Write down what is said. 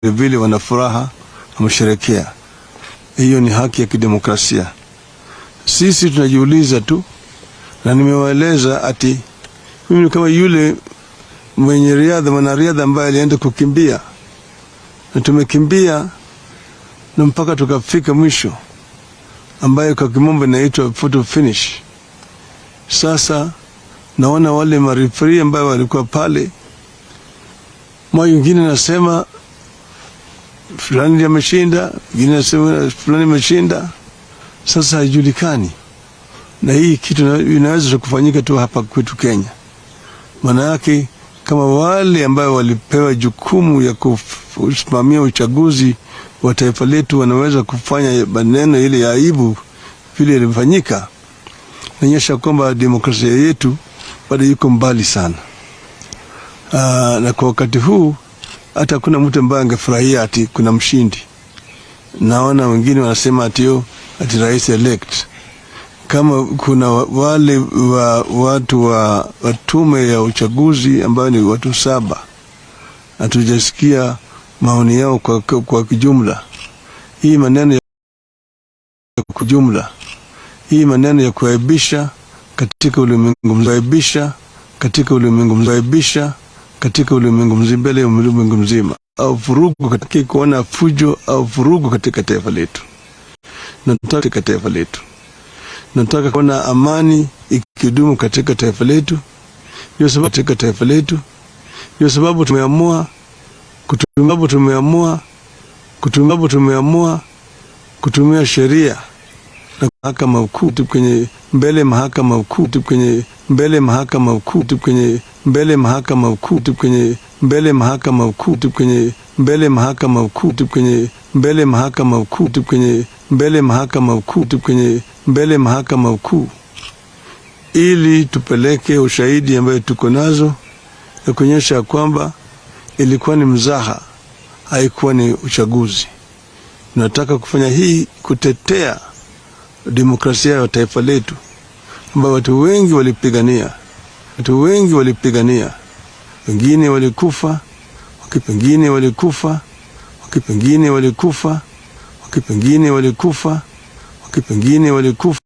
Vile wana furaha, wamesherekea. Hiyo ni haki ya kidemokrasia. Sisi tunajiuliza tu, na nimewaeleza ati mimi ni kama yule mwenye riadha, mwanariadha ambaye alienda kukimbia, na tumekimbia na mpaka tukafika mwisho, ambayo kwa kimombo inaitwa photo finish. Sasa naona wale mareferee ambayo walikuwa pale, mwa wengine nasema fulani ndiye ameshinda, wengine nasema fulani ameshinda. Sasa haijulikani, na hii kitu inaweza kufanyika tu hapa kwetu Kenya. Maana yake kama wale ambayo walipewa jukumu ya kusimamia uchaguzi wa taifa letu wanaweza kufanya maneno ile ya aibu vile ilifanyika, naonyesha kwamba demokrasia yetu bado iko mbali sana. Na kwa wakati huu hata kuna mtu ambaye angefurahia ati kuna mshindi. Naona wengine wanasema ati yo ati rais elect. Kama kuna wale wa watu wa tume ya uchaguzi ambayo ni watu 7, hatujasikia maoni yao kwa kijumla. Hii maneno ya kujumla, hii maneno ya kuaibisha katika ulimwengu, kuaibisha katika ulimwengu, kuaibisha katika ulimwengu mzima, mbele ya ulimwengu mzima, au vurugu katika kuona fujo au vurugu katika taifa letu. Nataka katika taifa letu, nataka kuona amani ikidumu katika taifa letu. Ndio sababu katika taifa letu, ndio sababu tumeamua kutumia, tumeamua kutumia, tumeamua kutumia sheria na mahakama kuu kwenye mbele mahakama kuu kwenye mbele mahakama kuu kwenye mbele mahakama kuu kwenye mbele mahakama kuu kwenye mbele mahakama kuu kwenye mbele mahakama kuu kwenye mbele mahakama kuu kwenye mbele mahakama kuu, ili tupeleke ushahidi ambayo tuko nazo ya kuonyesha kwamba ilikuwa ni mzaha, haikuwa ni uchaguzi. Tunataka kufanya hii kutetea demokrasia ya taifa letu ambayo watu wengi walipigania, watu wengi walipigania, wengine walikufa, wengine walikufa, wengine walikufa, wengine walikufa, wengine walikufa.